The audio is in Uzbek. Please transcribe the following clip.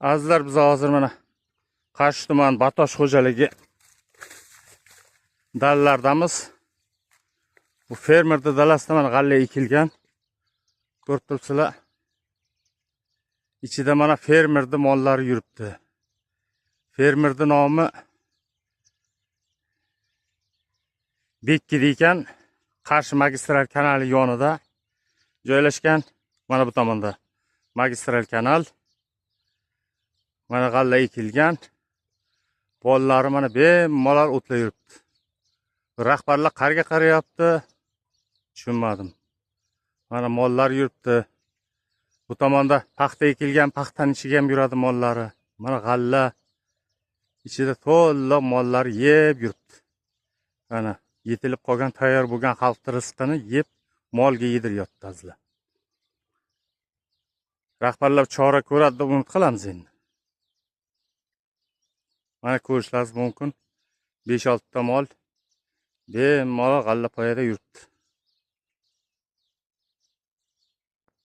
Azizlar, biz hozir mana Qarshi tuman Batosh xo'jaligi dalalardamiz. Bu fermerda dalasida mana g'alla ekilgan. Ko'rib turibsizlar. Ichida mana fermerni mollari yuribdi. Fermerni nomi Bekki ekan. Qarshi magistral kanali yonida joylashgan. Mana bu tomonda magistral kanal. Mana g'alla ekilgan. Bolalari mana bemalol o'tlab yuribdi. Rahbarlar qayerga qarayapti? Tushunmadim. Mana mollar yuribdi. Bu tomonda paxta ekilgan, paxtaning ichiga ham yuradi mollari. Mana g'alla ichida to'la mollar yeb yuribdi. Mana yetilib qolgan, tayyor bo'lgan xalqning rizqini yeb molga yediryapti azizlar. Rahbarlar chora ko'radi deb umid qilamiz endi. Mana ko'rishlaringiz mumkin. 5-6 ta mol bemalol g'alla poyada yuribdi.